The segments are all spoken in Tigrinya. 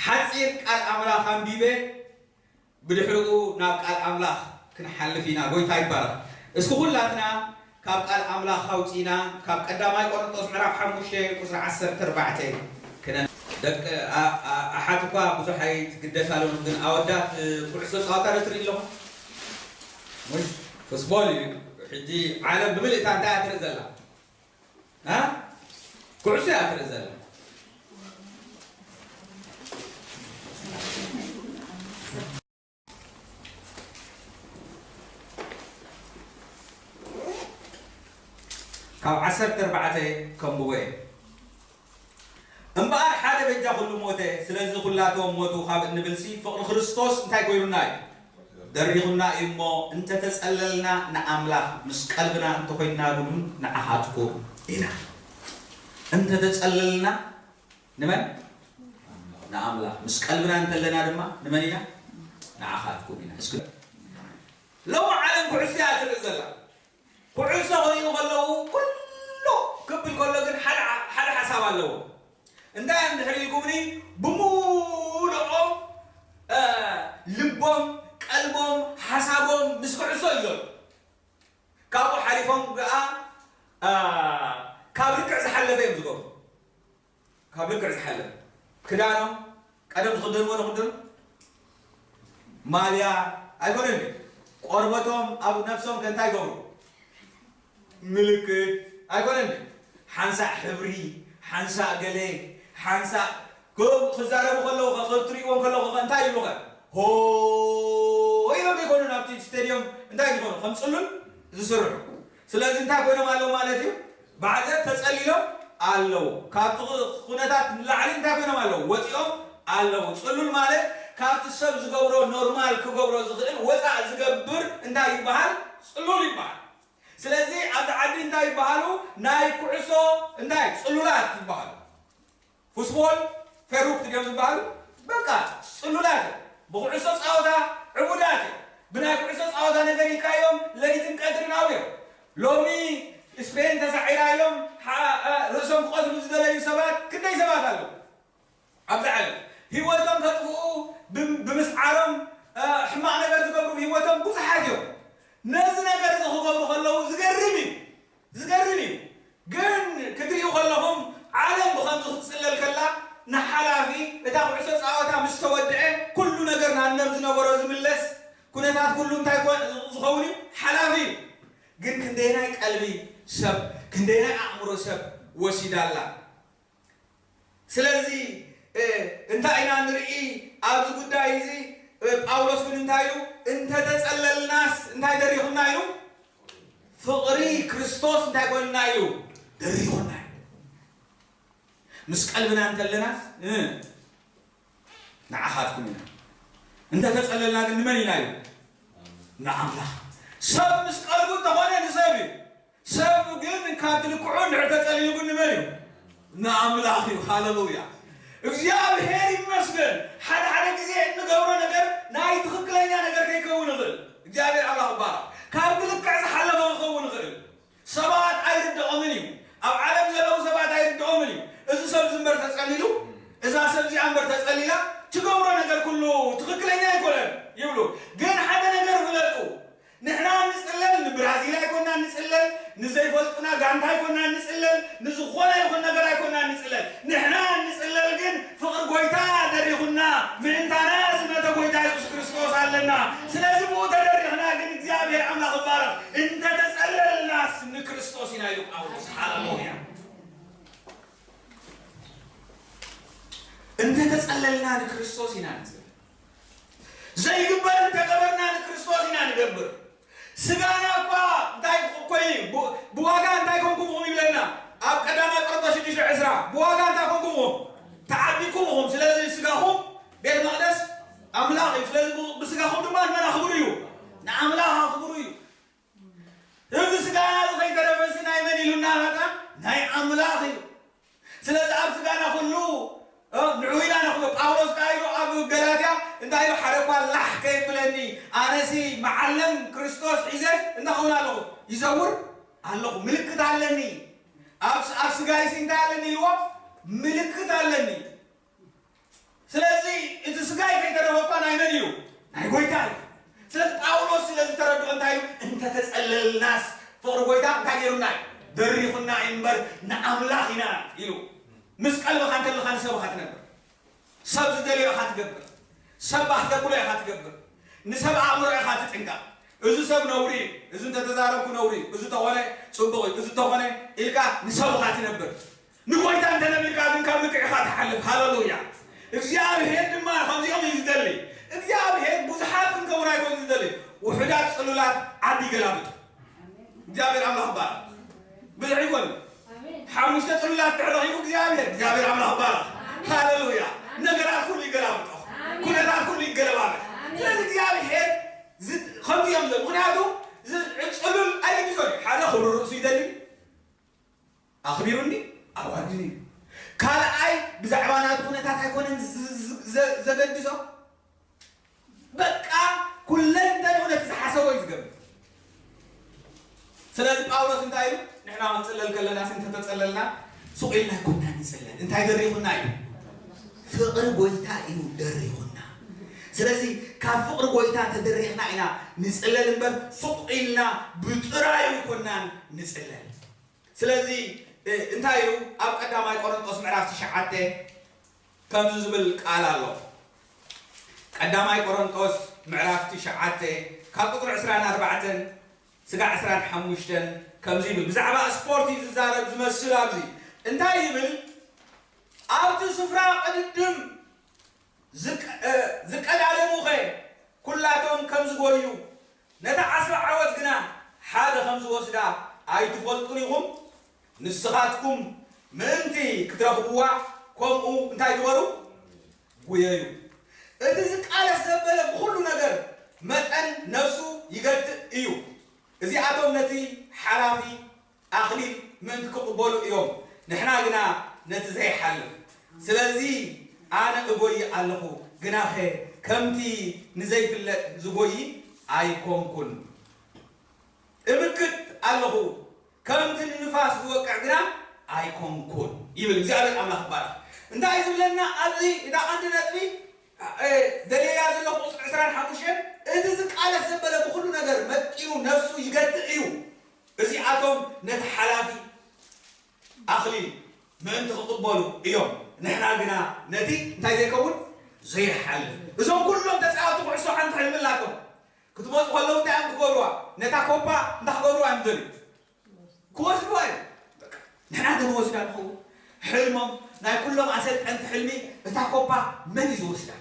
ሓጺር ቃል ኣምላኽ ኣንቢበ፣ ብድሕሪኡ ናብ ቃል ኣምላኽ ክንሓልፍ ኢና። ጎይታ ይባረኽ። እስኪ ኩላትና ካብ ቃል ኣምላኽ ኣውጺና፣ ካብ ቀዳማይ ቆሮንቶስ ምዕራፍ ሓሙሽተ ቁጽሪ ዓሰርተ ኣርባዕተ ክነ-፣ ደቂ ኣ-፣ ኣ-፣ ኣሓት እኳ ብዙሕ ኣይትግደሳሉን፣ ግን ኣወዳት ኩዕሶ ጸዋታ ዶ ትርኢ ኣለኹም? ሙሽ ፉስቦል እዩ። ሕጂ ዓለም ብምልእታ እንታይ እያ ትርኢ ዘላ? ها؟ ኩዕሶ እያ ትርኢ ዘላ። ካብ ዓሰርተ ኣርባዕተ ከንብቦ እየ። እምበኣር ሓደ በጃ ኩሉ ሞተ፣ ስለዚ ኩላቶም ሞቱ ካብ እንብልሲ ፍቕሪ ክርስቶስ እንታይ ኮይኑና እዩ? ደሪኹና እዩ እሞ፣ እንተተጸለልና ንኣምላኽ፣ ምስ ቀልብና እንተኾይንና ግን ንዓኻትኩም ኢና። እንተተጸለልና ንመን? ንኣምላኽ። ምስ ቀልብና እንተለና ድማ ንመን ኢና? ንዓኻትኩም ኢና። እስኪ ሎሚ ዓለም ኩዕሶ እያ ትርኢ ዘላ። ኩዕሶ ክርእዩ ከለዉ ኩሉ ክብል ከሎ ግን ሓደ ሓደ ሓሳብ ኣለዎ። እንታይ እዮም ድሕሪ ኢልኩምኒ? ብምሉኦም፣ እ፣ ልቦም፣ ቀልቦም፣ ሓሳቦም ምስ ኩዕሶ እዩ ዘሎ። ካብኡ ሓሊፎም ከኣ፣ እ፣ ካብ ልክዕ ዝሓለፈ እዮም ዝገብሩ። ካብ ልክዕ ዝሓለፈ። ክዳኖም፣ ቀደም ዝኽደንዎ ዶ ክደኑ? ማልያ ኣይኮነን ድዩ? ቆርበቶም ኣብ ነብሶም ከ እንታይ ይገብሩ? ምልክት ኣይኮነን ድዩ? ሓንሳእ ሕብሪ፣ ሓንሳእ ገለ፣ ሓንሳእ ክ-፣ ክዛረቡ ከለዉ ኸ፣ ክትርእይዎም ከለኹ ኸ እንታይ ይብሉ ኸ? ሆ ኢሎም ዘይኮኑ ናብቲ ስቴድዮም እንታይ ዝኾኑ? ከም ጽሉል ዝስርሑ። ስለዚ እንታይ ኮይኖም ኣለዉ ማለት እዩ? ባዕዘ ተጸሊሎም ኣለዉ። ካብቲ ኽ-፣ ኩነታት ንላዕሊ እንታይ ኮይኖም ኣለዉ? ወጺኦም ኣለዉ። ጽሉል ማለት ካብቲ ሰብ ዝገብሮ ኖርማል ክገብሮ ዝኽእል ወጻእ ዝገብር እንታይ ይበሃል? ጽሉል ይበሃል። ስለዚ ኣብዚ ዓዲ እንታይ ይበሃሉ? ናይ ኩዕሶ እንታይ? ጽሉላት ይበሃሉ። ፉስቦል ፌሩክ ድዮም ዝበሃሉ? በቃ ጽሉላት እዮም። ብኩዕሶ ጻወታ ዕቡዳት እዮም። ብናይ ኩዕሶ ጻወታ ነገር ኢልካዮም ለሊትን ቀትርን ኣብዮም። ሎሚ ስፔን ተሳዒራ ኢሎም ሓ-፣ እ፣ ርእሶም ክቐትሉ ዝደለዩ ሰባት ክንደይ ሰባት ኣለዉ? ኣብዚ ዓለም ህይወቶም ከጥፍኡ ብ-፣ ብምስዓሮም፣ እ፣ ሕማቕ ነገር ዝገብሩ ህይወቶም ብዙሓት እዮም። ነዚ ነገር እዚ ክገብሩ ከለዉ ዝገርም እዩ። ዝገርም እዩ። ግን ክትርእዩ ከለኹም ዓለም ብኸምዚ ክትጽለል ከላ ንሓላፊ እታ ኩዕሶ ጻወታ ምስ ተወድአ ኩሉ ነገር ናብ ነብ ዝነበሮ ዝምለስ ኩነታት ኩሉ እንታይ ኮ-፣ ዝኸውን እዩ? ሓላፊ እዩ። ግን ክንደየናይ ቀልቢ ሰብ፣ ክንደየናይ ኣእምሮ ሰብ ወሲዳ ኣላ። ስለዚ፣ እ፣ እንታይ ኢና ንርኢ ኣብዚ ጉዳይ እዚ? እ፣ ጳውሎስ ግን እንታይ ኢሉ? "እንተተጸለልናስ እንታይ ደሪኹና?" ኢሉ፣ "ፍቕሪ ክርስቶስ እንታይ ኮይኑና?" ኢሉ፣ "ደሪኹና" ኢሉ። ምስ ቀልብና እንተለናስ፣ እ፣ ንዓኻትኩም ኢና። እንተተጸለልና ግን ንመን ኢና ኢሉ? ንኣምላኽ። ሰብ ምስ ቀልቡ እንተኾነ ንሰብ እዩ። ሰብ ግን ካብቲ ልክዑ እንድሕር ተጸሊሉ ግን ንመን እዩ? ንኣምላኽ እዩ። ሃለሉያ። እግዚኣብሔር ይመስገን። ሓደ ሓደ ግዜ እንገብሮ ነገር ናይ ትኽክለኛ ነገር ከይከውን ይኽእል። እግዚኣብሔር ኣምላኽ ይባረኽ። ካብቲ ልክዕ ዝሓለፈ ክኸውን ይኽእል። ሰባት ኣይርድኦምን እዩ። ኣብ ዓለም ዘለዉ ሰባት ኣይርድኦምን እዩ። እዚ ሰብ እዚ እምበር ተጸሊሉ፣ እዛ ሰብ እዚኣ እምበር ተጸሊላ፣ ትገብሮ ነገር ኩሉ ትኽክለኛ ኣይኮነን ይብሉ። ግን ሓደ ነገር ፍለጡ። ንሕና ንጽለል፣ ንብራዚል ኣይኮንና ንጽለል፣ ንዘይፈልጡና ጋንታ ኣይኮንና ንጽለል፣ ንዝኾነ ይኹን ነገር ኣይኮንና ንጽለል። ንሕና ንጽለል ግን ፍቕሪ ጎይታ ደሪኹና፣ ምእንታና ዝመተ ጎይታ የሱስ ክርስቶስ ኣለና። ስለዚ ብኡ ተደሪኽና ግን እግዚኣብሔር ኣምላኽ ይባረኽ። እንተተጸለልናስ ንክርስቶስ ኢና ኢሉ ጳውሎስ። ሃሌሉያ። እንተተጸለልና ንክርስቶስ ኢና ንጽለል። ዘይግበር እንተገበርና ንክርስቶስ ኢና ንገብር። ስጋና እኳ እንታይ ኮይኑ ብ-፣ ብዋጋ እንታይ ኮንኩም ኢኹም ይብለና ኣብ ቀዳማይ ቆሮንቶስ ሽዱሽተ ዕስራ። ብዋጋ እንታይ ኮንኩም ኢኹም? ተዓዲግኩም ኢኹም። ስለዚ ስጋኹም ቤት መቕደስ ኣምላኽ እዩ። ስለዚ ብ-፣ ብስጋኹም ድማ ንመን ኣኽብሩ እዩ? ንኣምላኽ ኣኽብሩ እዩ። እዚ ስጋና እዚ ከይተረፈሲ ናይ መን ኢሉና መጣ? ናይ ኣምላኽ እዩ። ስለዚ ኣብ ስጋና ኩሉ፣ እ፣ ንዑ ኢና ነኽብሮ። ጳውሎስ ከኣ ኢሉ ኣብ ገላትያ እንታይ ኢሉ? "ሓደ እኳ ላሕ ከየብለኒ፣ ኣነሲ መዓለም ክርስቶስ ሒዘ እንታይ ክኸውን ኣለኹ? ይዘውር ኣለኹ። ምልክት ኣለኒ። ኣብ ስ-፣ ኣብ ስጋይሲ እንታይ ኣለኒ?" ኢልዎ፣ "ምልክት ኣለኒ።" ስለዚ እቲ ስጋይ ከይተረፈ እኳ ናይ መን እዩ? ናይ ጎይታ እዩ። ስለዚ ጳውሎስ ስለ ዝተረድኦ እንታይ እዩ? እንተተጸለልናስ ፍቕሪ ጎይታ እንታይ ገይሩና እዩ? ደሪኹና እዩ እምበር ንኣምላኽ ኢና ኢሉ። ምስ ቀልብኻ እንተለኻ ንሰብ ኢኻ ትነብር። ሰብ ዝደልዮ ኢኻ ትገብር። ሰብ ባህ ዘብሎ ኢኻ ትገብር። ንሰብ ኣእምሮ ኢኻ ትጥንቀቕ። እዚ ሰብ ነውሪ እዩ፣ እዚ እንተተዛረብኩ ነውሪ እዩ፣ እዚ ተኾነ ጽቡቕ እዩ፣ እዚ ተኾነ ኢልካ ንሰብ ኢኻ ትነብር። ንጎይታ እንተነቢርካ ግን ካብ ልክዕ ኢኻ ትሓልፍ። ሃለሉያ። እግዚኣብሔር ድማ ከምዚኦም እዩ ዝደሊ። እግዚኣብሔር ብዙሓት ክንከውን ኣይኮን ዝደሊ፣ ውሑዳት ጽሉላት ዓዲ ይገላብጡ። እግዚኣብሔር ኣምላኽ ይባረኽ። ብዙሕ ይኮን ሓሙሽተ ጽሉላት ድሕሪ ረኺቡ እግዚኣብሔር እግዚኣብሔር ኣምላኽ ይባረኽ። ሃለሉያ። ነገራት ኩሉ ይገላብጦ፣ ኩነታት ኩሉ ይገለባበጥ። ስለዚ እግዚኣብሔር ዝ- ከምዚኦም ዘ ምክንያቱ ዝ- ጽሉል ኣይግዞን እዩ። ሓደ ክብሪ ርእሱ ይደሊ፣ ኣኽቢሩኒ ኣዋርድኒ እዩ። ካልኣይ ብዛዕባ ናቱ ኩነታት ኣይኮነን ዝ- ዝ- ዘ- ዘገድሶ። በቃ ኩለንተንኡ ነቲ ዝሓሰቦ እዩ ዝገብር። ስለዚ ጳውሎስ እንታይ ኢሉ? ንሕና ክንጽለል ከለና ሲ እንተተጸለልና ሱቕ ኢልና ኣይኮንና ንጽለል። እንታይ ደሪኹና እዩ? ፍቕሪ ጎይታ እዩ ደሪኹና። ስለዚ ካብ ፍቕሪ ጎይታ ተደሪኽና ኢና ንጽለል እምበር ሱቕ ኢልና ብጥራዩ ኣይኮንናን ንጽለል። ስለዚ እንታይ እዩ ኣብ ቀዳማይ ቆሮንጦስ ምዕራፍ ትሽዓተ ከምዚ ዝብል ቃል ኣሎ። ቀዳማይ ቆሮንጦስ ምዕራፍ ትሽዓተ ካብ ቁፅሪ ዕስራን ኣርባዕተን ስጋዕ ዕስራን ሓሙሽተን ከምዚ ይብል። ብዛዕባ ስፖርት እዩ ዝዛረብ ዝመስል። ኣብዚ እንታይ ይብል? ኣብቲ ስፍራ ቅድድም ዝቀዳደሙኸ ኩላቶም ከም ዝጎዩ ነታ ዓስቢ ዓወት ግና ሓደ ከም ዝወስዳ ኣይትፈልጡን ኢኹም? ንስኻትኩም ምእንቲ ክትረኽብዋ ከምኡ እንታይ ግበሩ? ጉየዩ። እቲ ዝቃለስ ዘበለ ብኹሉ ነገር መጠን ነፍሱ ይገትእ እዩ። እዚኣቶም ነቲ ሓላፊ ኣኽሊል ምእንቲ ክቕበሉ እዮም፣ ንሕና ግና ነቲ ዘይሓልፍ። ስለዚ ኣነ እጎዪ ኣለኹ፣ ግናኸ ከምቲ ንዘይፍለጥ ዝጎዪ ኣይኮንኩን። እምክት ኣለኹ፣ ከምቲ ንንፋስ ዝወቅዕ ግና ኣይኮንኩን ይብል እግዚኣብሔር ኣምላኽ ይባረኽ። እንታይ እዩ ዝብለና ኣብዚ? እታ ቀንዲ ነጥቢ ደልየያ ዘለኹ ቁፅሪ ዕስራን ሓሙሽተን፣ እቲ ዝቃለስ ዘበለ ብኹሉ ነገር መጢኑ ነፍሱ ይገትእ እዩ። እዚኣቶም ነቲ ሓላፊ ኣኽሊል ምእንቲ ክቕበሉ እዮም፣ ንሕና ግና ነቲ እንታይ ዘይከውን ዘይሓልፍ። እዞም ኩሎም ተፃወቲ ኩዕሶ ሓንቲ ሕልሚ ኣላቶም። ክትመፁ ከለዉ እንታይ እዮም ክገብሩዋ? ነታ ኮፓ እንታይ ክገብሩዋ እዮም ዝደልዩ? ክወስድዋ እዮም። ንሕና ግን ወስዳ ንኸውን። ሕልሞም ናይ ኩሎም ኣሰልጠንቲ ሕልሚ እታ ኮፓ መን እዩ ዝወስዳ?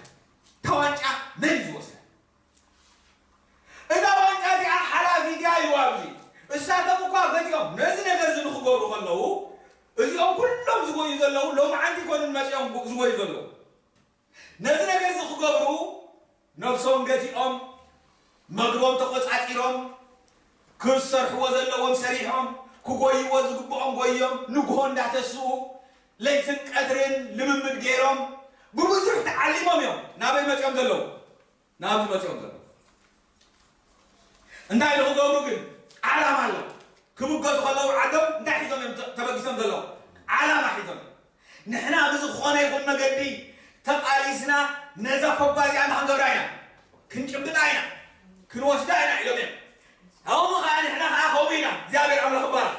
እታ ዋንጫ መን እዩ ዝወስዳ? እዛ ዋንጫ እዚኣ ሓላፊት እያ ኢሉ ኣብዚ። እሳቶም እኳ ገቲኦም ነዚ ነገር እዚ ንክገብሩ ከለዉ፣ እዚኦም ኩሎም ዝጎዩ ዘለዉ ሎምዓንቲ ይኮኑን መፂኦም ዝጎዩ ዘለዉ። ነዚ ነገር እዚ ክገብሩ ነብሶም ገቲኦም፣ መግቦም ተቆፃፂሮም፣ ክሰርሕዎ ዘለዎም ሰሪሖም፣ ክጎይዎ ዝግብኦም ጎዮም፣ ንግሆ እንዳተስኡ ለይትን ቀትርን ልምምድ ገይሮም፣ ብብዙሕ ተዓሊሞም እዮም ናበይ መፂኦም ዘለዉ? ናብዚ መፂኦም ዘለዉ እንታይ ንክገብሩ ግን ዓላማ ኣለዎም። ክብገሱ ከለዉ ዓዶም እንታይ ሒዞም እዮም ተበጊሶም ዘለዉ? ዓላማ ሒዞም እዮም። ንሕና ብዝኾነ ይኹን መገዲ ተቃሊስና ነዛ ኮባ እዚኣ እንታይ ክንገብራ ኢና? ክንጭብጣ ኢና፣ ክንወስዳ ኢና ኢሎም እዮም። ከምኡ ከዓ ንሕና ከዓ ከምኡ ኢና። እግዚኣብሔር ኣምላኽ ይባረኽ።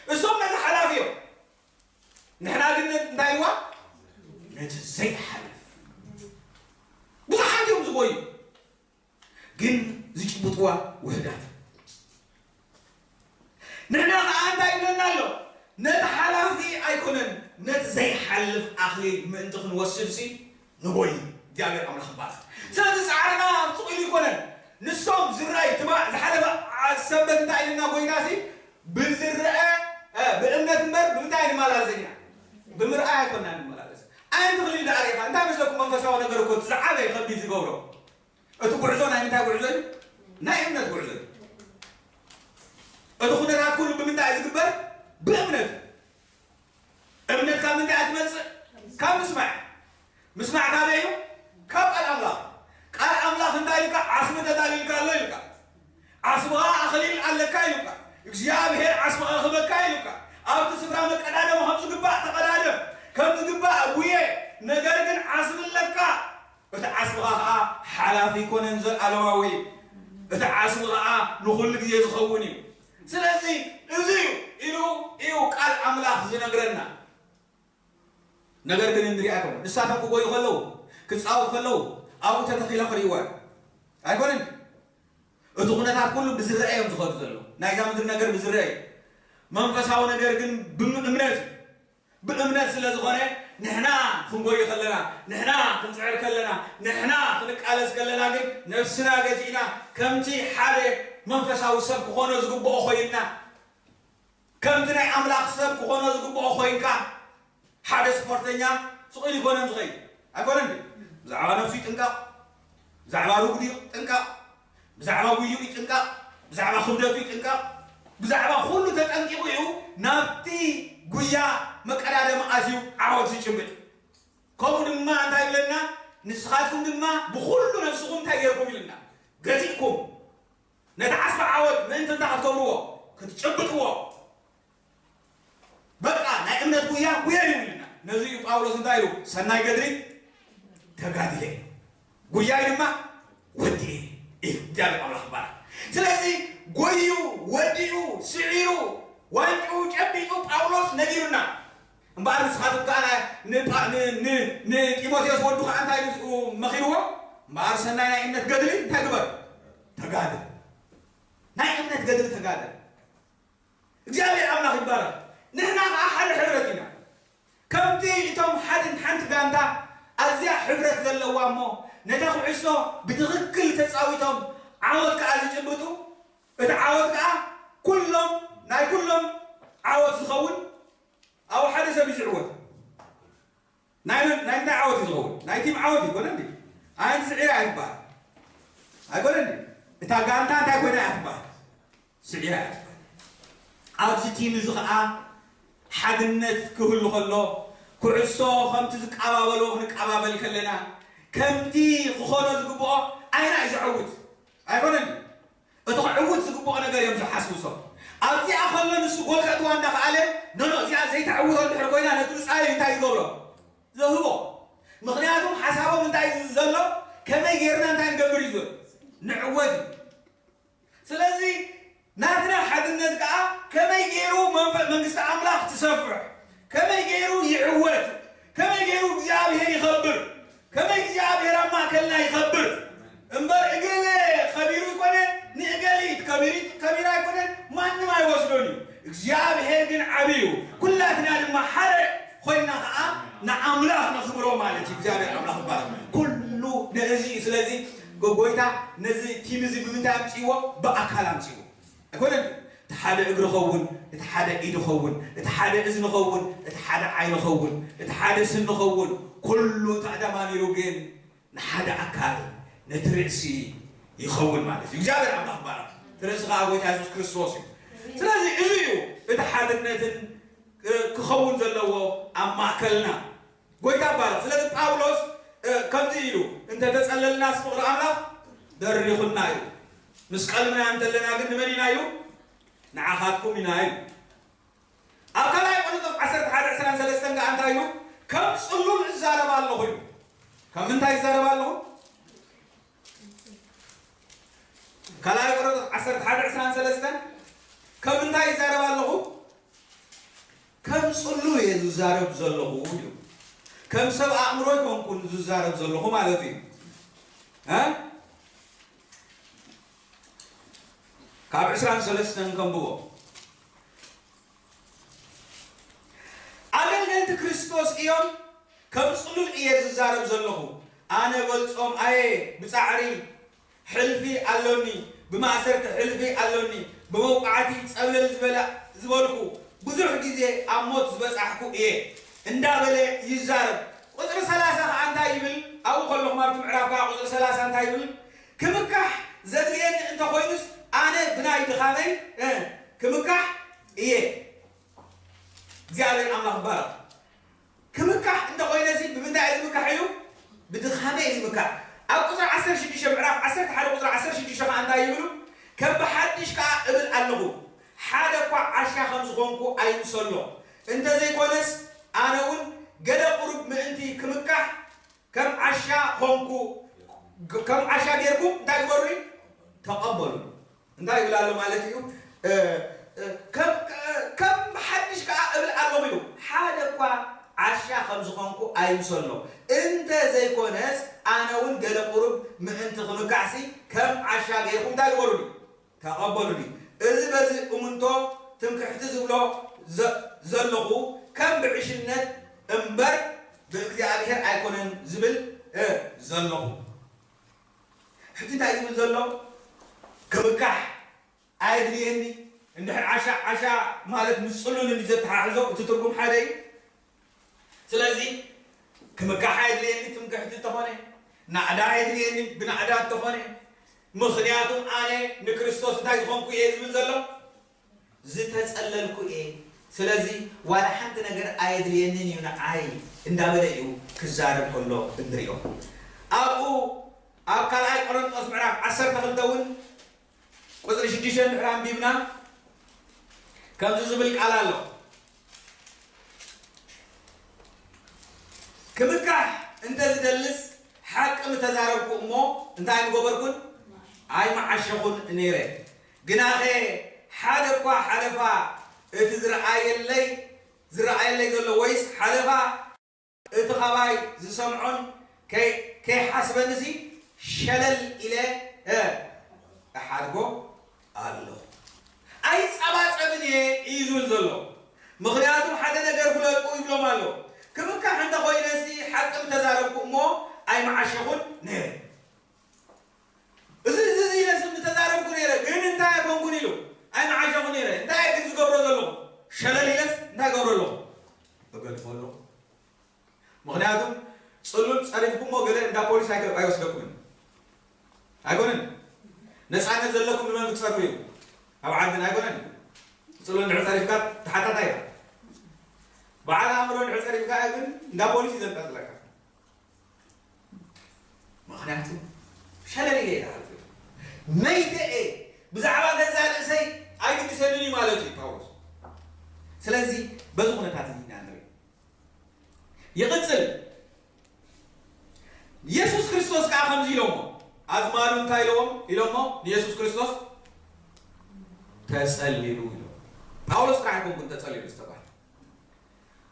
እሶም ነዚ ሓላፊ እዮም። ንሕና ግን እንታይ ኢልዋ? ነቲ ዘይሓልፍ። ብዙሓት እዮም ዝጎዩ፣ ግን ዝጭብጥዋ ውሕዳት። ንሕና ከዓ እንታይ ይብለና ኣሎ? ነቲ ሓላፊ ኣይኮነን፣ ነቲ ዘይሓልፍ ኣኽሊል ምእንቲ ክንወስድ ሲ ንጎይ። እግዚኣብሔር ኣምላኽ ይባረኽ። ስለዚ ፃዕርና ስቕ ኢሉ ይኮነን። ንሶም ዝረኣይ ትማ ዝሓለፈ ሰንበት እንታይ ኢልና ጎይታ ሲ ብዝረአ ብእምነት እምበር ብምንታይ ንመላለሰኛ? ብምርኣይ ኣይኮና ንመላለስ። ኣየንቲ ክልል ደኣ ርኢኻ? እንታይ መስለኩም? መንፈሳዊ ነገር እኮ እቲ ዝዓበየ ከቢድ ዝገብሮ እቲ ጉዕዞ ናይ ምንታይ ጉዕዞ እዩ? ናይ እምነት ጉዕዞ እዩ። እቲ ኩነታት ኩሉ ብምንታይ እዩ ዝግበር? ብእምነት። እምነት ካብ ምንታይ እያ ትመጽእ? ካብ ምስማዕ። ምስማዕ ካበይ እዩ? ካብ ቃል ኣምላኽ። ቃል ኣምላኽ እንታይ ኢልካ? ዓስቢ ተዳልዩልካ ኣሎ ኢልካ። ዓስብኻ ኣኽሊል ኣለካ ኢሉካ። እግዚኣብሔር ዓስብኻ ክህበካ ኢሉካ። ኣብቲ ስፍራ መቀዳደም ከም ዝግባእ ተቐዳደም፣ ከም ዝግባእ ጉየ። ነገር ግን ዓስቢ ኣለካ። እቲ ዓስብኻ ኸዓ ሓላፊ ኣይኮነን፣ ዘለኣለማዊ እዩ። እቲ ዓስቢ ኸዓ ንኹሉ ግዜ ዝኸውን እዩ። ስለዚ እዚ እዩ ኢሉ እዩ ቃል ኣምላኽ ዝነግረና። ነገር ግን እንሪኣቶም ንሳቶም ክጎዩ ከለዉ፣ ክጻወቱ ከለዉ ኣብኡ ተተኺላ ክርእይዋ እዩ። ኣይኮነን? እቲ ኩነታት ኩሉ ብዝረአ እዮም ዝኸዱ ዘለዉ። ናይዛ ምድሪ ነገር ብዝረአ እዩ። መንፈሳዊ ነገር ግን ብእምነት እዩ። ብእምነት ስለ ዝኾነ ንሕና ክንጎዩ ከለና፣ ንሕና ክንጽዕር ከለና፣ ንሕና ክንቃለስ ከለና ግን ነፍስና ገዚእና ከምቲ ሓደ መንፈሳዊ ሰብ ክኾኖ ዝግብኦ ኮይንና፣ ከምቲ ናይ ኣምላኽ ሰብ ክኾኖ ዝግብኦ ኮይንካ፣ ሓደ ስፖርተኛ ስቕ ኢሉ ይኮነን ዝኸይድ። ኣይኮነን ድዩ? ብዛዕባ ነፍሱ ይጥንቀቕ፣ ብዛዕባ ርጉዲ ይጥንቀቕ፣ ብዛዕባ ጉይኡ ይጥንቀቕ፣ ብዛዕባ ክብደቱ ይጥንቀቕ፣ ብዛዕባ ኩሉ ተጠንቂቑ እዩ ናብቲ ጉያ መቀዳደሚ ኣትዩ ዓወት ዝጭብጥ። ከምኡ ድማ እንታይ ይብለና? ንስኻትኩም ድማ ብኹሉ ነፍስኹም እንታይ ጌርኩም ኢልና? ገዚእኩም ነቲ ዓስቢ ዓወት ምእንቲ እንታይ ክትገብርዎ? ክትጭብጥዎ። በቃ ናይ እምነት ጉያ ጉየዩ ኢልና። ነዚ እዩ ጳውሎስ እንታይ ኢሉ? ሰናይ ገድሊ ተጋድለ፣ ጉያይ ድማ ወዲኤ ኢሉ። እግዚኣብሔር ኣምላኽ ይባረክ። ስለዚ ጎዩ፣ ወዲኡ፣ ስዒሩ፣ ዋንጭኡ ጨቢጡ ጳውሎስ ነጊሩና። እምበኣር ንስኻትኩም ከኣ ን-፣ ን-፣ ን-፣ ን-፣ ንጢሞቴዎስ ወዱ ከኣ እንታይ ኢሉ መኺርዎ? እምበኣር ሰናይ ናይ እምነት ገድሊ እንታይ ግበር? ተጋደል። ናይ እምነት ገድሊ ተጋደል። እግዚኣብሔር ኣምላኽ ይባረክ። ንሕና ከኣ ሓደ ሕብረት ኢና። ከምቲ እቶም ሓድን ሓንቲ ጋንታ ኣዝያ ሕብረት ዘለዋ እሞ ነታ ኩዕሶ ብትኽክል ተጻዊቶም ዓወት ከኣ ዝጭብጡ፣ እቲ ዓወት ከኣ ኩሎም ናይ ኩሎም ዓወት ዝኸውን ኣብኡ ሓደ ሰብ እዩ ዝዕወት። ናይ መን ናይ እንታይ ዓወት እዩ ዝኸውን? ናይ ቲም ዓወት ይኮነ እንዲ? ኣንቲ ስዒራ እያ ትበሃል ኣይኮነ እንዲ? እታ ጋንታ እንታይ ኮይና እያ ትበሃል? ስዒራ እያ ትበሃል። ኣብዚ ቲም እዚ ከዓ ሓድነት ክህሉ ከሎ ኩዕሶ ከምቲ ዝቀባበልዎ ክንቀባበል ከለና ከምቲ ክኾኖ ዝግብኦ ኣይና እዩ ዘዕውት ኣይኮነን። እቲ ክዕውት ዝግብኦ ነገር እዮም ዝሓስቡ ሰብ። ኣብዚኣ ከሎ ንሱ ጎል ከእትዋ እንዳኸኣለ ኖኖ እዚኣ ዘይተዕውቶ እንድሕር ኮይና ነቲ ብፃይ እንታይ ዝገብሮ? ዘህቦ። ምኽንያቱም ሓሳቦም እንታይ እዩ ዘሎ? ከመይ ጌርና እንታይ ንገብር እዩ ዝብል? ንዕወት እዩ። ስለዚ ናትና ሓድነት ከዓ ከመይ ገይሩ መንፈ-፣ መንግስቲ ኣምላኽ ትሰፍሕ፣ ከመይ ገይሩ ይዕወት፣ ከመይ ገይሩ እግዚኣብሔር ይኸብር፣ ከመይ እግዚኣብሔር ኣብ ማእከልና ይኸብር። እምበር እገሌ ኸቢሩ ይኮነ፣ ንእገሊት ከቢሪት-፣ ከቢራ ይኮነ፣ ማንም ኣይወስዶን እዩ። እግዚኣብሔር ግን ዓቢ እዩ። ኩላትና ድማ ሓደ ኮይና ከዓ ንኣምላኽ ነኽብሮ ማለት እዩ። እግዚኣብሔር ኣምላኽ ይባረክ። ኩሉ ነዚ እዩ። ስለዚ ጎይታ ነዚ ቲም እዚ ብምንታይ ኣምፅዎ? ብኣካል ኣምፅዎ። ኣይኮነን? እቲ ሓደ እግሪ ኸውን፣ እቲ ሓደ ኢድ ኸውን፣ እቲ ሓደ እዝኒ ኸውን፣ እቲ ሓደ ዓይኒ ኸውን፣ እቲ ሓደ ስኒ ኸውን፣ ኩሉ ተኣዳማሚሩ ግን ንሓደ ኣካል ነቲ ርእሲ ይኸውን ማለት እዩ። እግዚኣብሔር ኣምላኽ ይባረክ። እቲ ርእሲ ከዓ ጎይታ የሱስ ክርስቶስ እዩ። ስለዚ እዚ እዩ እቲ ሓድነትን እ፣ ክኸውን ዘለዎ ኣብ ማእከልና። ጎይታ ይባረክ። ስለዚ ጳውሎስ፣ እ፣ ከምዚ ኢሉ፣ "እንተ ተጸለልናስ ፍቕሪ ኣምላኽ ደሪኹና እዩ። ምስ ቀልምና እንተለና ግን ንመን ኢና እዩ? ንዓኻትኩም ኢና እዩ።" ኣብ ካልኣይ ቆሮንቶስ ዓሰርተ ሓደ ዕስራን ሰለስተን ከኣ እንታይ ኢሉ? "ከም ጽሉል እዛረብ ኣለኹ" ኢሉ። ከም ምንታይ ይዛረብ ኣለኹ? ካልኣይ ቆሮንቶስ ዓሰርተ ሓደ ዕስራን ሰለስተን ከም ምንታይ ይዛረብ ኣለኹ? ከም ጽሉል እየ ዝዛረብ ዘለኹ ኢሉ። ከም ሰብ ኣእምሮ ኣይኮንኩን ዝዛረብ ዘለኹ ማለት እዩ። እ? ካብ ዕስራን ሰለስተን ከንብቦ። ኣገልገልቲ ክርስቶስ እዮም። ከም ጽሉል እየ ዝዛረብ ዘለኹ። ኣነ በልጾም ኣየ ብጻዕሪ ሕልፊ ኣሎኒ፣ ብማእሰርቲ ሕልፊ ኣሎኒ፣ ብመውቃዕቲ ጸብለል ዝበላ-፣ ዝበልኩ፣ ብዙሕ ግዜ ኣብ ሞት ዝበጻሕኩ እየ እንዳበለ ይዛረብ። ቁጽሪ ሰላሳ ከኣ እንታይ ይብል? ኣብኡ ከለኹም ኣብቲ ምዕራፍ ከኣ ቁጽሪ ሰላሳ እንታይ ይብል? ክምካሕ ዘድልየኒ እንተኾይኑስ ኣነ ብናይ ድኻመይ፣ እ፣ ክምካሕ እየ። እግዚኣብሔር ኣምላኽ ይባረኽ። ክምካሕ እንተኾይነሲ ብምንታይ እየ ዝምካሕ ኢሉ? ብድኻመይ እየ ዝምካሕ። ኣብ ቁፅሪ ዓሰርተ ሽዱሽተ፣ ምዕራፍ ዓሰርተ ሓደ ቁፅሪ ዓሰርተ ሽዱሽተ ከዓ እንታይ ይብሉ? ከም ብሓድሽ ከዓ እብል ኣለኹ፣ ሓደ እኳ ዓሻ ከም ዝኾንኩ ኣይምሰሎ። እንተዘይኮነስ ኣነ እውን ገለ ቁሩብ ምእንቲ ክምካሕ ከም ዓሻ ኾንኩ፣ ከም ዓሻ ጌርኩም እንታይ ግበሩኒ? ተቐበሉኒ። እንታይ ይብል ኣሎ ማለት እዩ? እ፣ እ፣ ከም፣ ከም ሓድሽ ከኣ እብል ኣለኹ ኢሉ። ሓደ እኳ ዓሻ ከም ዝኾንኩ ኣይምሰሎ። እንተ ዘይኮነስ ኣነ እውን ገለ ቁሩብ ምእንቲ ክምካሕሲ ከም ዓሻ ጌርኩም እንታይ ግበሩኒ? ተቐበሉኒ። እዚ በዚ እምንቶ ትምክሕቲ ዝብሎ ዘ-፣ ዘለኹ ከም ብዕሽነት እምበር ብእግዚኣብሔር ኣይኮነን ዝብል፣ እ፣ ዘለኹ። ሕጂ እንታይ ዝብል ዘሎ? ክምካሕ ኣየድልየኒ። እንድሕር ዓሻ፣ ዓሻ ማለት ምስ ጽሉል እንዲ ዘተሓሕዞ እቲ ትርጉም ሓደ እዩ። ስለዚ ክምካሕ ኣየድልየኒ ትምክሕቲ እንተኾነ፣ ናዕዳ ኣየድልየኒ ብናዕዳ እንተኾነ፣ ምኽንያቱም ኣነ ንክርስቶስ እንታይ ዝኾንኩ እየ ዝብል ዘሎ? ዝተጸለልኩ እየ። ስለዚ ዋላ ሓንቲ ነገር ኣየድልየንን እዩ ንዓይ እንዳበለ እዩ ክዛረብ ከሎ እንሪኦ። ኣብኡ ኣብ ካልኣይ ቆሮንጦስ ምዕራፍ ዓሰርተ ክልተ እውን ቁጽሪ ሽዱሽተ ድሕሪ ኣንቢብና ከምዚ ዝብል ቃል ኣሎ። ክምካሕ እንተ ዝደልስ ሓቂ ምተዛረብኩ እሞ እንታይ ምገበርኩን? ኣይምዓሸኹን ነይረ። ግናኸ ሓደ እኳ ሓለፋ እቲ ዝረኣየለይ፣ ዝረኣየለይ ዘሎ ወይስ ሓለፋ እቲ ኻባይ ዝሰምዖን ከይ-፣ ከይሓስበንሲ ሸለል ኢለ፣ እ፣ እሓድጎ ኣለኹ። ኣይጸባጸብን እየ እዩ ዝብል ዘሎ። ምኽንያቱ ሓደ ነገር ፍለጡ ይብሎም ኣሎ። ክምካሕ እንተኾይነሲ ሓቂ ምተዛረብኩ እሞ ኣይምዓሸኹን ነይረ። እዚ፣ እዚ፣ እዚ ኢለስ ምተዛረብኩ ነይረ፣ ግን እንታይ ኣይኮንኩን ኢሉ ኣይምዓሸኹን ነይረ። እንታይ እየ ግን ዝገብሮ ዘለኹ? ሸለል ኢለስ እንታይ ገብሮ ኣለኹ? እገድፎ ኣለኹ። ምኽንያቱም ጽሉል ጸሪፍኩሞ ገለ እንዳ ፖሊስ ኣይከ-፣ ኣይወስደኩምን። ኣይኮነን። ነጻነት ዘለኩም ንመን ክትጸርፉ እዩ? ኣብ ዓድን ኣይኮነን። ጽሉል እንድሕር ጸሪፍካ ተሓታታይ ኢኻ። በዓል ኣእምሮ እንድሕር ጸሪፍካ ግን እንዳ ፖሊስ እዩ ዘንጠልጥለካ። ምኽንያቱ ሸለል ኢለ እየ ዝሓልፍ። መይተ እየ። ብዛዕባ ገዛ ርእሰይ ኣይግድሰንን እዩ ማለት እዩ ጳውሎስ። ስለዚ በዚ ኩነታት እዚ ኢና ንርኢ። ይቕጽል። የሱስ ክርስቶስ ከኣ ከምዚ ኢሎሞ፣ ኣዝማዱ እንታይ ኢለዎም? ኢሎሞ ንየሱስ ክርስቶስ ተጸሊሉ ኢሎም። ጳውሎስ ጥራሕ ኣይኮንኩን ተጸሊሉ ዝተባህለ።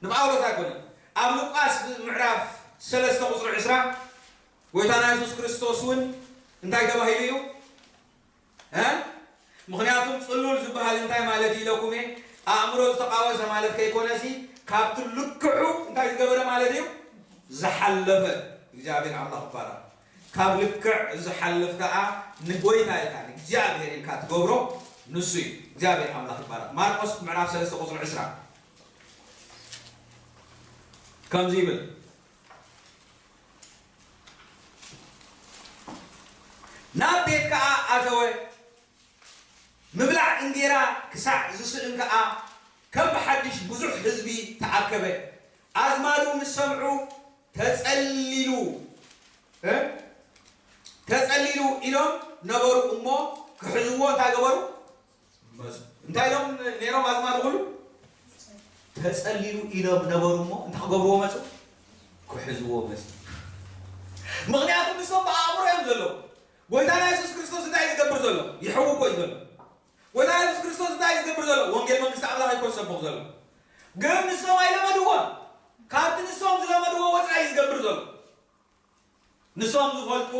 ንጳውሎስ ኣይኮነን። ኣብ ሉቃስ ምዕራፍ ሰለስተ ቁጽሪ ዕስራ ጎይታና የሱስ ክርስቶስ እውን እንታይ ተባሂሉ እዩ? እ? ምኽንያቱም ጽሉል ዝበሃል እንታይ ማለት እዩ ኢለኩም እየ? ኣእምሮ ዝተቃወሰ ማለት ከይኮነሲ፣ ካብቲ ልክዑ እንታይ ዝገበረ ማለት እዩ? ዝሓለፈ። እግዚኣብሔር ኣምላኽ ይባረኽ። ካብ ልክዕ ዝሓልፍ ከኣ ንጎይታ ኢልካ፣ ንእግዚኣብሔር ኢልካ ትገብሮ ንሱ እዩ። እግዚኣብሔር ኣምላኽ ይባረኽ። ማርቆስ ምዕራፍ ሰለስተ ቁጽሪ ዕስራ ከምዚ ይብል፣ ናብ ቤት ከኣ ኣተወ፣ ምብላዕ እንጌራ ክሳዕ ዝስእን ከኣ ከም ብሓድሽ ብዙሕ ህዝቢ ተኣከበ። ኣዝማዱ ምስ ሰምዑ ተጸሊሉ፣ እ? ተጸሊሉ ኢሎም ነበሩ እሞ ክሕዝዎ እንታይ ገበሩ? መጹ። እንታይ ኢሎም ነይሮም ኣዝማዱ ኩሉ? ተጸሊሉ ኢሎም ነበሩ እሞ እንታይ ክገብርዎ መጹ? ክሕዝዎ መጹ። ምኽንያቱ ንሶም ብኣእምሮ እዮም ዘለዉ። ጎይታና የሱስ ክርስቶስ እንታይ እዩ ዝገብር ዘሎ? ይሕውኮ እዩ ዘሎ። ጎይታ የሱስ ክርስቶስ እንታይ እዩ ዝገብር ዘሎ? ወንጌል መንግስቲ ኣምላኽ እኮ ዝሰብኽ ዘሎ። ግን ንሶም ኣይለመድዎን። ካብቲ ንሶም ዝለመድዎ ወጻኢ እዩ ዝገብር ዘሎ። ንሶም ዝፈልጡ፣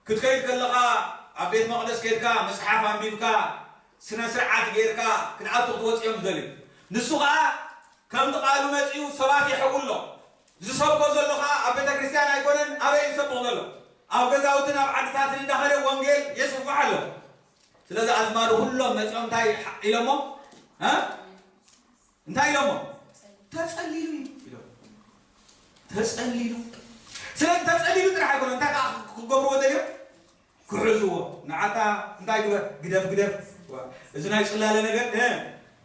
ክትከይድ ከለኻ ኣብ ቤት መቕደስ ከይድካ መጽሓፍ ኣንቢብካ፣ ስነ ስርዓት ጌርካ ክትኣቱ ክትወጽእ እዮም ዝደልዩ። ንሱ ኸኣ ከምቲ ቃሉ መጺኡ ሰባት የሕዊ ኣሎ። ዝሰብኮ ዘሎ ኸኣ ኣብ ቤተ ክርስቲያን ኣይኮነን፣ ኣበይ እዩ ዝሰብኽ ዘሎ? ኣብ ገዛውትን ኣብ ዓድታትን እንዳኸደ ወንጌል የስፍሕ ኣሎ። ስለዚ ኣዝማዱ ኩሎም መጺኦም እንታይ ሓ-፣ ኢሎሞ? እ? እንታይ ኢሎሞ? ተጸሊሉ እዩ ኢሎም። ተጸሊሉ። ስለዚ ተጸሊሉ ጥራሕ ኣይኮነን፣ እንታይ ከኣ ክገብርዎ ደልዮም? ክሕዝዎ። ንዓታ እንታይ ግበር? ግደፍ፣ ግደፍ። ዋ፣ እዚ ናይ ጽላለ ነገር፣ እ፣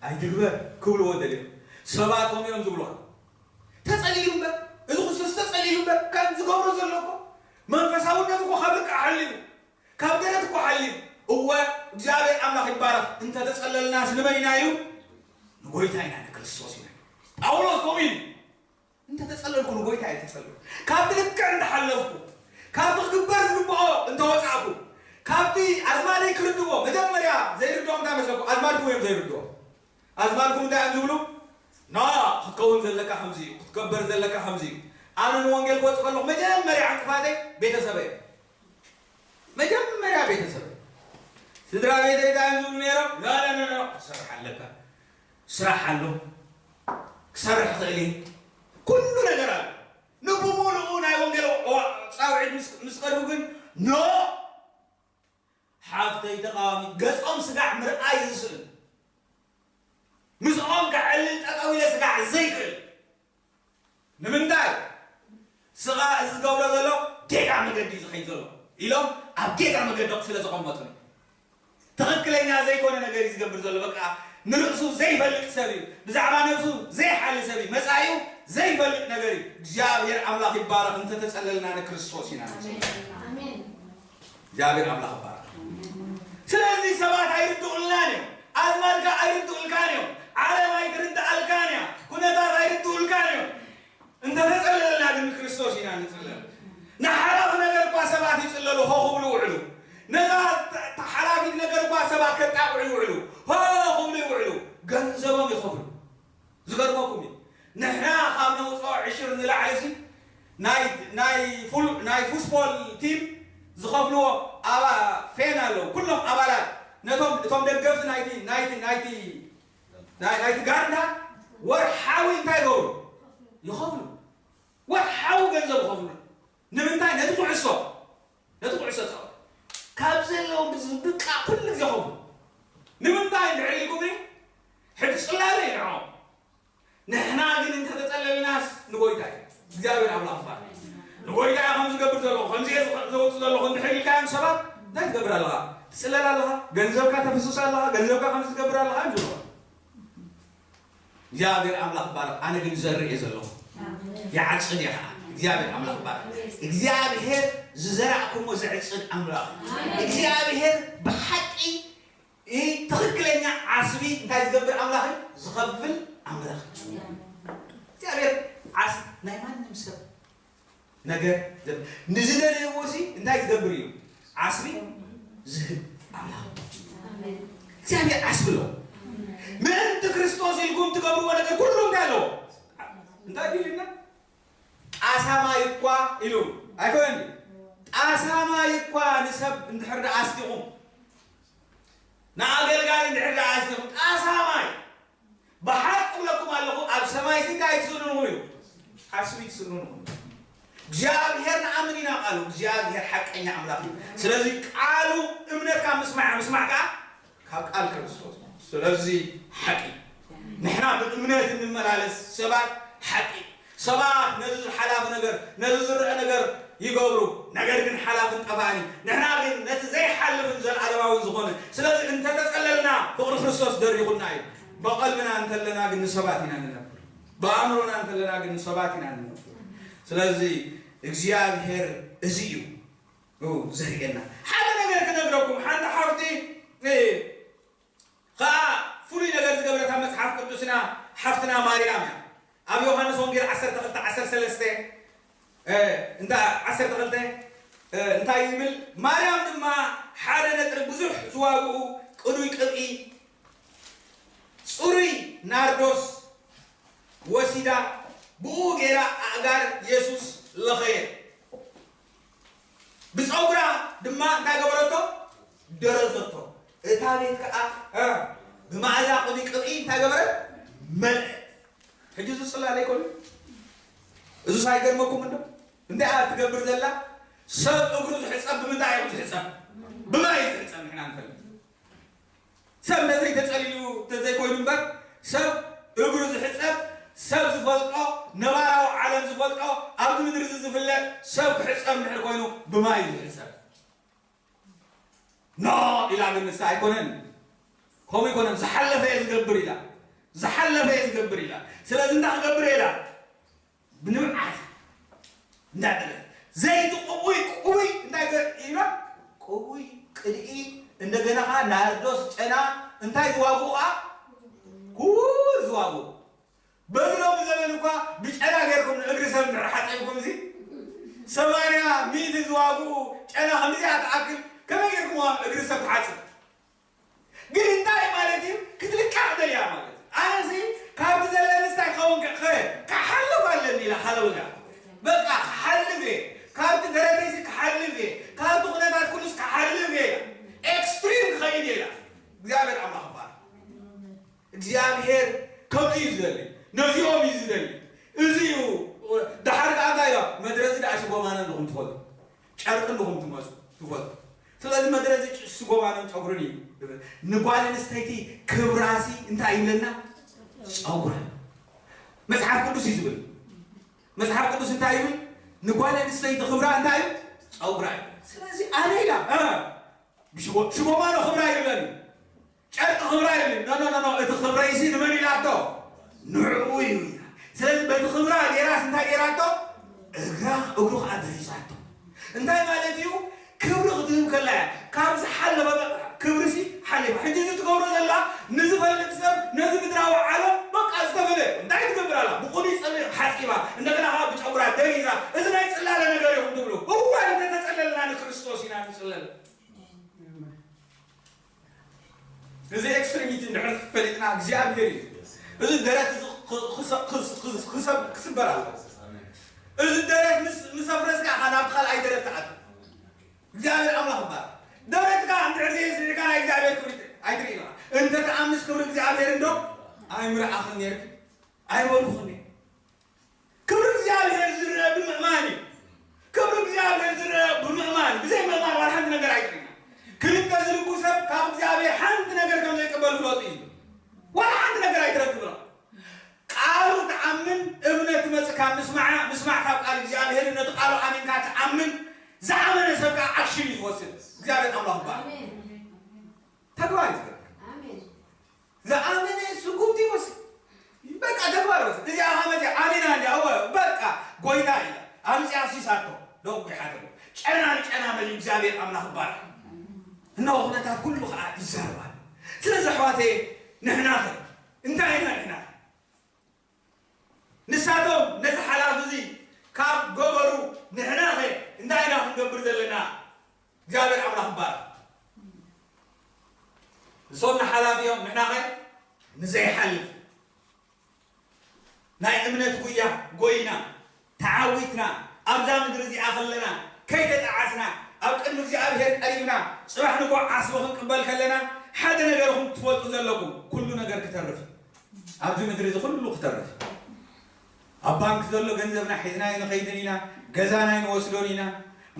ኣይትግበር ክብልዎ ደልዮም። ሰባት ከምኡ እዮም ዝብሉኻ። ተጸሊሉ እምበር፣ እዚ ክርስቶስ ተጸሊሉ እምበር፣ ከም ዝገብሮ ዘሎ እኮ መንፈሳውነት እኮ ካብ ልክዕ ሓልዩ፣ ካብ ደረት እኮ ሓልዩ። እወ፣ እግዚኣብሔር ኣምላኽ ይባረኽ። እንተ ተጸለልናስ ንመን ኢና እዩ? ንጎይታ ኢና፣ ንክርስቶስ ኢና። ጳውሎስ ከምኡ ኢሉ። እንተተጸለልኩ ንጎይታ እየ ተጸልሉ። ካብቲ ልክዕ እንተሓለፍኩ፣ ካብቲ ክግበር ዝግብኦ እንተወጻእኩ፣ ካብቲ ኣዝማደይ ክርድዎ፣ መጀመርያ ዘይርድኦም እንታይ መስለኩም? ኣዝማድኩም እዮም ዘይርድዎም። ኣዝማድኩም እንታይ እዮም ዝብሉ? ና፣ ክትከውን ዘለካ ከምዚ እዩ፣ ክትገበር ዘለካ ከምዚ እዩ። ኣነ ንወንጌል ክወጽእ ከለኹ መጀመርያ ዕንቅፋተይ ቤተሰበይ እዮም። መጀመርያ ቤተሰበይ። ስድራ ቤተይ እንታይ እዮም ዝብሉ ነይሮም? ና፣ ና፣ ና፣ ና፣ ክትሰርሕ ኣለካ። ስራሕ ኣሎ። ክሰርሕ ክእል እየ። ኩሉ ነገር ኣሎ። ንብሙሉኡ ናይ ወንጌል ዋ-፣ ጻውዒት ምስ፣ ምስ ቀርቡ ግን፣ ኖ! ሓፍተይ ተቃዋሚ፣ ገጾም ስጋዕ ምርኣይ ዝስእል። ምስኦም ከዕልል ጠጠው ኢለ ስጋዕ ዘይክእል። ንምንታይ? ስጋ እዚ ዝገብሮ ዘሎ ጌጋ መገዲ እዩ ዝኸይድ ዘሎ ኢሎም ኣብ ጌጋ መገዲ ስለ ዘቐመጡኒ። ትኽክለኛ ዘይኮነ ነገር እዩ ዝገብር ዘሎ። በቃ ንርእሱ ዘይፈልጥ ሰብ እዩ። ብዛዕባ ነብሱ ዘይሓሊ ሰብ እዩ። መጻኢኡ ዘይፈልጥ ነገር እዩ። እግዚኣብሔር ኣምላኽ ይባረኽ። እንተተጸለልና ንክርስቶስ ኢና ንጸሊ። ኣሜን። እግዚኣብሔር ኣምላኽ ይባረኽ። ስለዚ ሰባት ኣይርድኡልናን እዮም። ኣዝማድካ ኣይርድኡልካን እዮም። ዓለም ኣይትርድኣልካን እያ። ኩነታት ኣይርድኡልካን እዮም። እንተተጸለለና ግን ንክርስቶስ ኢና ንጽለል። ንሓላፊ ነገር እኳ ሰባት ይጽለሉ፣ ሆ ክብሉ ይውዕሉ። ነዛ ተ-፣ ተ-፣ ሓላፊት ነገር እኳ ሰባት ከጣቕዑ ይውዕሉ፣ ሆ ክብሉ ይውዕሉ። ገንዘቦም ይኸፍሉ። ዝገርመኩም እዩ። ንሕና ካብ ነውፅኦ ዕሽር ንላዕሊ ሲ ናይ፣ ናይ ፉል-፣ ናይ ፉስቦል ቲም ዝኸፍልዎ ኣባ-፣ ፌን ኣለዉ። ኩሎም ኣባላት ነቶም፣ እቶም ደገፍቲ ናይቲ፣ ናይቲ፣ ናይቲ ናይ፣ ናይቲ ጋንታ ወርሓዊ እንታይ ይገብሩ? ይኸፍሉ። ወርሓዊ ገንዘብ ይኸፍሉ። ንምንታይ? ነቲ ኩዕሶ፣ ነቲ ኩዕሶ ጻወት። ካብ ዘለዎም ብዝብቃ ኩሉ ግዜ ይኸፍሉ። ንምንታይ እንድሕር ኢልኩምኒ፣ ሕጂ ጽላለ እዩ ንዕኦም። ንሕና ግን እንተተጸለልናስ ንጎይታ እዩ። እግዚኣብሔር ኣምላኽ ይባረክ። ንጎይታ እየ ከም ዝገብር ዘለኹ፣ ከምዚ እየ ዝኸ-፣ ዘውጽእ ዘለኹ እንድሕር ኢልካዮም ሰባት፣ እንታይ ትገብር ኣለኻ? ትጽለል ኣለኻ? ገንዘብካ ተፍስስ ኣለኻ? ገንዘብካ ከም ዝገብር ኣለኻ እዮም ዝብልኻ። እግዚኣብሔር ኣምላኽ ይባረክ። ኣነ ግን ዘርእ እየ ዘለኹ። ይዓጽድ እየ ከዓ። እግዚኣብሔር ኣምላኽ ይባረክ። እግዚኣብሔር ዝዘራእኩሞ ዘዕጽድ ኣምላኽ። እግዚኣብሔር ብሓቂ እ፣ ትኽክለኛ ዓስቢ እንታይ ዝገብር ኣምላኽ እዩ? ዝኸፍል ኣምላኽ እዩ። እግዚኣብሔር ዓስቢ ናይ ማንም ሰብ ነገር ዘ-፣ ንዝደለይዎ ሲ እንታይ ዝገብር እዩ? ዓስቢ ዝህብ ኣምላኽ። እግዚኣብሔር ዓስቢ ኣለዎ። ምእንቲ ክርስቶስ ኢልኩም ትገብርዎ ነገር ኩሉ እንታይ ኣለዎ? እንታይ ድዩ ኢልና? ጣሳ ማይ እኳ ኢሉ ኣይኮነን። ጣሳ ማይ እኳ ንሰብ እንድሕር ደኣ ኣስቲኹም፣ ንኣገልጋሊ እንድሕር ደኣ ኣስቲኹም፣ ጣሳ ማይ ብሓቂ እብለኩም ኣለኹ፣ ኣብ ሰማይ ሲ እንታይ ኣይትስእኑን ኢኹም እዩ። ዓስቢ ኣይትስእኑን ኢኹም። እግዚኣብሔር ንኣምን ኢና ቃሉ። እግዚኣብሔር ሓቀኛ ኣምላኽ እዩ። ስለዚ ቃሉ እምነት ካብ ምስማዕ፣ ምስማዕ ከዓ ካብ ቃል ክርስቶስ። ስለዚ ሓቂ ንሕና ብእምነት እንመላለስ ሰባት ሓቂ። ሰባት ነዚ ሓላፊ ነገር፣ ነዚ ዝረአ ነገር ይገብሩ፣ ነገር ግን ሓላፍን ጠፋእን እዩ። ንሕና ግን ነቲ ዘይሓልፍን ዘለኣለማውን ዝኾነ። ስለዚ እንተተጸለልና ፍቕሪ ክርስቶስ ደሪኹና እዩ። ብቐልብና እንተለና ግን ንሰባት ኢና ንነብር። ብኣእምሮና እንተለና ግን ንሰባት ኢና ንነብር። ስለዚ እግዚኣብሔር እዚ እዩ ዘርእየና። ሓደ ነገር ክነግረኩም፣ ሓንቲ ሓፍቲ፣ እ፣ ከኣ ፍሉይ ነገር ዝገበረት ኣብ መጽሓፍ ቅዱስና ሓፍትና ማርያም እያ። ኣብ ዮሃንስ ወንጌል ዓሰርተ ክልተ ዓሰርተ ሰለስተ፣ እ፣ እንታ-፣ ዓሰርተ ክልተ፣ እ፣ እንታይ ይብል? ማርያም ድማ ሓደ ነጥሪ ብዙሕ ዝዋግኡ ቅኑይ ቅብኢ፣ ጽሩይ ናርዶስ ወሲዳ፣ ብኡ ገይራ ኣእጋር የሱስ ለኸየት። ብጸጉራ ድማ እንታይ ገበረቶ? ደረዘቶ። እታ ቤት ከኣ፣ እ፣ ብመኣዛ ቅኑይ ቅብኢ እንታይ ገበረት? መልአት። ሕጂ እዚ ጽላለ ኣይኮነን? እዙስ ኣይገርመኩም እንዶ? እንታይ እያ ትገብር ዘላ? ሰብ እግሩ ዝሕጸብ ብምንታይ እዩ ዝሕጸብ? ብማይ እዩ ዝሕጸብ፣ ንሕና ንፈልጥ። ሰብ እንተዘይተጸሊሉ እንተዘይኮይኑ እምበር፣ ሰብ እግሩ ዝሕጸብ፣ ሰብ ዝፈልጦ፣ ነባራዊ ዓለም ዝፈልጦ፣ ኣብዚ ምድሪ እዚ ዝፍለጥ ሰብ ክሕጸብ እንድሕር ኮይኑ ብማይ እዩ ዝሕጸብ። ኖ ኢላ ግን ንሳ ኣይኮነን። ከምኡ ኣይኮነን። ዝሓለፈ እየ ዝገብር ኢላ። ዝሓለፈ እየ ዝገብር ኢላ። ስለዚ እንታይ ክገብር እየ ኢላ? ብንብዓት እንዳበለ ዘይቲ ቅቡይ ቅቡይ እንታይ ገ-፣ ኢላ? ቅቡይ ቅድኢ እንደገና ኸዓ ናርዶስ ጨና እንታይ ዝዋግኡ ኸዓ? ኩሉ ዝዋግኡ። በዚ ሎሚ ዘመን እኳ ብጨና ጌርኩም ንእግሪ ሰብ እንድሕር ሓጺብኩም፣ እዚ ሰማንያ ሚእቲ ዝዋግኡ ጨና ከምዚኣ ትኣክል ከመይ ጌርኩም እግሪ ሰብ ትሓጽብ? ግን እንታይ ማለት እዩ? ክትልቃሕ ደልያ ማለት እዩ። ኣነሲ ካብቲ ዘለኒ እንታይ ክኸውን ከ-፣ ከ-፣ ክሓልፍ ኣለኒ ኢላ፣ ሃለውያ። በቃ ክሓልፍ እየ። ካብቲ ደረተይሲ ክሓልፍ እየ። ካብቲ ኩነታት ኩሉስ ክሓልፍ እየ። ኤክስትሪም ክኸይድ እየ ኢላ። እግዚኣብሔር ኣምላኽ ይባረክ። እግዚኣብሔር ከምዚ እዩ ዝደሊ። ነዚኦም እዩ ዝደሊ። እዚ እዩ። ደሓር ከኣ እንታይ እዩ? መድረዚ ደኣ ሽጎማነ ንኹም ትፈልጡ። ጨርቂ ንኹም ትመጹ፣ ትፈልጡ። ስለዚ መድረዚ ጭ-፣ ሽጎማነን ጨጉርን እዩ። ንጓል ኣንስተይቲ ክብራሲ እንታይ ይብለና? ጨጉራ። መጽሓፍ ቅዱስ እዩ ዝብል። መጽሓፍ ቅዱስ እንታይ ይብል? ንጓል ኣንስተይቲ ክብራ እንታይ እዩ? ጨጉራ እዩ። ስለዚ ኣነ ኢላ፣ እ፣ ብሽጎ-፣ ሽጎማነ ክብራ ይብለኒ። ጨርቂ ክብራ ይብለኒ። ኖ፣ ኖ፣ ኖ፣ ኖ፣ እቲ ክብረይሲ ንመን ኢላቶ? ንዕኡ እዩ ኢላ። ስለዚ በቲ ክብራ ጌራስ እንታይ ጌራቶ? እግራ፣ እግሩ ከዓ ደፊሳቶ። እንታይ ማለት እዩ? ክብሪ ክትህብ ከላ እያ። ካብ ዝሓለፈ በቃ ክብሪሲ ሓሊፋ። ሕጂ እዚ ትገብሮ ዘላ ንዝፈልጥ ሰብ፣ ነዚ ምድራዊ ዓለም በቃ ዝተፈለ እንታይ ትገብር ኣላ? ብቑኑይ ጸሚቕ ሓጺባ፣ እንደገና ከዓ ብጨጉራ ደሪዛ፣ እዚ ናይ ጽላለ ነገር ኢኹም ትብሉ። እዋ እንተተጸለልና ንክርስቶስ ኢና ንጽለል። እዚ ኤክስትሪሚቲ እንድሕር ፈሊጥና እግዚኣብሔር እዩ። እዚ ደረት እዚ ክ-፣ ክሰ-፣ ክስ-፣ ክስ-፣ ክሰብ-፣ ክስበር ኣለዎ። እዚ ደረት ምስ፣ ምስ ኣፍረስካ ኢኻ ናብ ካልኣይ ደረት ትኣቱ። እግዚኣብሔር ኣምላኽ ይባረክ። ደረትካ እንድሕር ዘየስዒካ ናይ እግዚኣብሔር ክብሪ ኣይትርኢ ኢኻ። እንተ ተኣምንስ ክብሪ እግዚኣብሔር እንዶ ኣይምረኣኽን ነይርኪ፣ ኣይበሉኽን ነይሩ። ክብሪ እግዚኣብሔር ዝረአ ብምእማን እዩ። ክብሪ እግዚኣብሔር ዝረአ ብምእማን እዩ። ብዘይ ምእማን ዋላ ሓንቲ ነገር ኣይትርእይና። ክልተ ዝልቡ ሰብ ካብ እግዚኣብሔር ሓንቲ ነገር ከም ዘይቅበል ፍለጡ እዩ ዝብል። ዋላ ሓንቲ ነገር ኣይትረክብን። ቃሉ ትኣምን፣ እምነት ትመጽእ ካብ ምስማዓ፣ ምስማዕ ካብ ቃል እግዚኣብሔር፣ ነቲ ቃሉ ኣሚንካ ትኣምን፣ ዝኣመነ ሰብ ከዓ ኣክሽን እዩ ዝወስድ። እግዚኣብሔር ኣምላኽ ይባረክ። ኣሜን። ተግባር እዩ ዝገብር። ኣሜን። ዝኣመነ ስጉምቲ ይወስድ። በቃ ተግባር ይወስድ። እዚኣ ሃመት ኣሜን ኣንዲ ኣወ በቃ ጎይታ ኢላ። ኣምጺኣ ሲሳቶ ደጉ ይሓተሉ። ጨና ንጨና መሊ እግዚኣብሔር ኣምላኽ ይባረክ። እነሆ ኩነታት ኩሉ ከዓ ይዛረባል። ስለዚ ኣሕዋተየ ንሕናኸ እንታይ ኢና ንሕና? ንሳቶም ነዚ ሓላፊ እዚ ካብ ገበሩ ንሕናኸ እንታይ ኢና ክንገብር ዘለና? እግዚኣብሔር ኣምላኽ ይባረክ። ንሶም ንሓላፊ እዮም፣ ንሕናኸ ንዘይሓልፍ። ናይ እምነት ጉያ ጎይና፣ ተዓዊትና፣ ኣብዛ ምድሪ እዚኣ ከለና ከይተጠዓስና፣ ኣብ ቅድሚ እግዚኣብሔር ቀሪብና፣ ጽባሕ ንግሆ ዓስቢ ክንቅበል ከለና፣ ሓደ ነገርኹም ትፈልጡ ዘለኩም፣ ኩሉ ነገር ክተርፍ እዩ። ኣብዚ ምድሪ እዚ ኩሉ ክተርፍ። ኣብ ባንክ ዘሎ ገንዘብና ሒዝና ኣይንኸይድን ኢና፣ ገዛና ኣይንወስዶን ኢና፣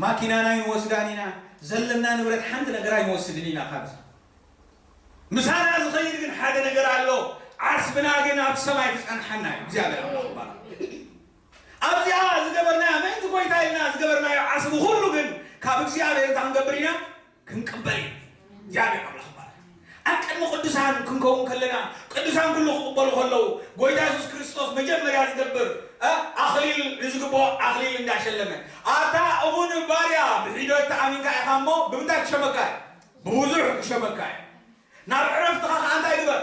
ማኪናና ኣይንወስዳን ኢና፣ ዘለና ንብረት ሓንቲ ነገር ኣይንወስድን ኢና ካብዚ። ምሳና ዝኸይድ ግን ሓደ ነገር ኣሎ፣ ዓስብና ግን ኣብ ሰማይ ክጸንሓና እዩ። እግዚኣብሔር ኣምላኽ ይባረክ። ኣብዚኣ ዝገበርናዮ፣ ምእንቲ ጎይታ ኢልና ዝገበርናዮ ዓስቢ ኩሉ ግን ካብ እግዚኣብሔር እንታይ ክንገብር ኢና? ክንቅበል ኢና። እግዚኣብሔር ኣምላኽ ይባረክ። ኣብ ቅድሚ ቅዱሳን ክንከውን ከለና፣ ቅዱሳን ኩሉ ክቕበሉ ከለዉ፣ ጎይታ የሱስ ክርስቶስ መጀመርያ ዝገብር፣ እ፣ ኣኽሊል ንዝግብኦ ኣኽሊል እንዳሸለመ፣ ኣታ እሙን ባርያ፣ ብሒደት ተኣሚንካ ኢኻ እሞ፣ ብምንታይ ክሸመካ እዩ? ብብዙሕ ክሸመካ እዩ። ናብ ዕረፍትኻ ኸኣ እንታይ ግበር?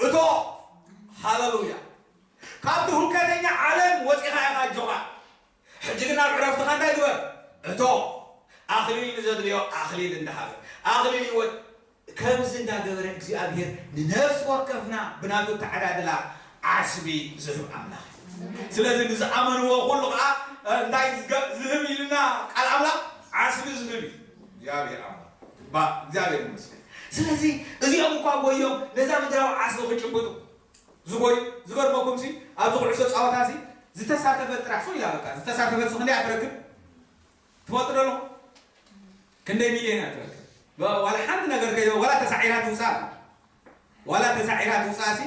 እቶ። ሃለሉያ። ካብቲ ሁከተኛ ዓለም ወጺኻ ኢኻ ኣጆኻ። ሕጂ ግን ናብ ዕረፍትኻ እንታይ ግበር? እቶ። ኣኽሊል ንዘድልዮ ኣኽሊል እንዳሃበ። ኣኽሊል ህይወት ከምዚ እንዳገበረ እግዚኣብሔር ንነፍሲ ወከፍና ብናቱ ኣተዓዳድላ ዓስቢ ዝህብ ኣምላኽ እዩ። ስለዚ ንዝኣመንዎ ኩሉ ኸዓ፣ እ፣ እንታይ ዝገ-፣ ዝህብ ኢልና ቃል ኣምላኽ? ዓስቢ ዝህብ እዩ። እግዚኣብሔር ኣምላኽ። ባ-፣ እግዚኣብሔር ይመስገን። ስለዚ እዚኦም እኳ ጎዮም ነዛ ምድራዊ ዓስቢ ክጭብጡ ዝጎዩ፣ ዝገርመኩምሲ ኣብዚ ኩዕሶ ጸወታሲ ዝተሳተፈት ጥራሕ ሱቕ ኢላ በቃ፣ ዝተሳተፈት ክንደይ እያ ትረክብ? ትፈልጡ ዶ ኣለኹም? ክንደይ ሚልዮን እያ ትረክብ? ዋ-፣ ዋላ ሓንቲ ነገር ከይደ-፣ ዋላ ተሳዒራ ትውጻእ፣ ዋላ ተሳዒራ ትውጻእሲ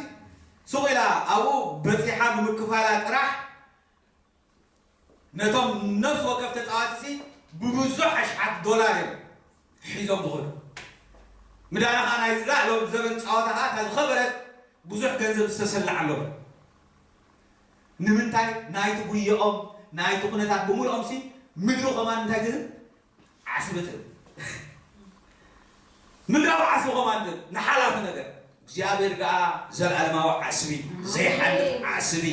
ሱቕ ኢላ ኣብኡ በጺሓ ብምክፋላ ጥራሕ ነቶም ነፍሲ ወከፍ ተጻዋትሲ ብብዙሕ ኣሽሓት ዶላር እዮም ሒዞም ዝኸዱ። ምዳና ኸኣ ናይዚ ሎም ዘበን ጸወታ ኸኣ እታ ዝኸበረት ብዙሕ ገንዘብ ዝተሰለዓሎም። ንምንታይ? ናይቲ ጉየኦም፣ ናይቲ ኩነታት ብምልኦምሲ ምድሪ ኸማን እንታይ ትህብ? ዓስቢ ትህብ። ምድራዊ ዓስቢ ኸማን ትህብ፣ ንሓላፊ ነገር። እግዚኣብሔር ከኣ ዘለዓለማዊ ዓስቢ፣ ዘይሓልፍ ዓስቢ።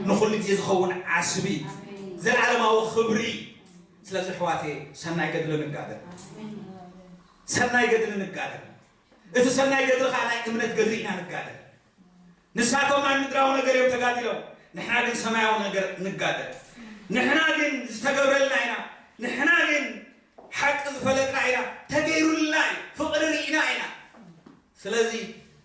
ንኹሉ ግዜ ዝኸውን ዓስቢ፣ ዘለዓለማዊ ክብሪ። ስለዚ ኣሕዋተይ፣ ሰናይ ገድሊ ንጋደል፣ ሰናይ ገድሊ ንጋደል። እቲ ሰናይ ገድሊ ከዓ ናይ እምነት ገድሊ ኢና ንጋደል። ንሳቶም ናይ ምድራዊ ነገር እዮም ተጋዲሎም፣ ንሕና ግን ሰማያዊ ነገር ንጋደል። ንሕና ግን ዝተገብረልና ኢና፣ ንሕና ግን ሓቂ ዝፈለጥና ኢና፣ ተገይሩልና እዩ፣ ፍቕሪ ርኢና ኢና። ስለዚ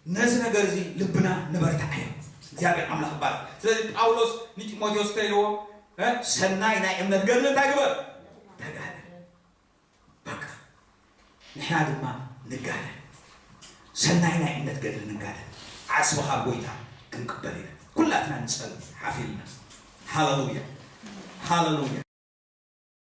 ነዚ ነገር እዚ ልብና ንበርትዓዮ። እግዚኣብሔር ኣምላኽ ይባርክ። ስለዚ ጳውሎስ ንጢሞቴዎስ እንታይ ኢልዎ? እ? ሰናይ ናይ እምነት ገድሊ እንታይ ግበር? ተጋደል። በቃ ንሕና ድማ ንጋደል። ሰናይ ናይ እምነት ገድሊ ንጋደል። ዓስቢ ካብ ጎይታ ክንቅበል ኢና። ኩላትና ንጸልም ሓፊልና። ሃሌሉያ፣ ሃሌሉያ።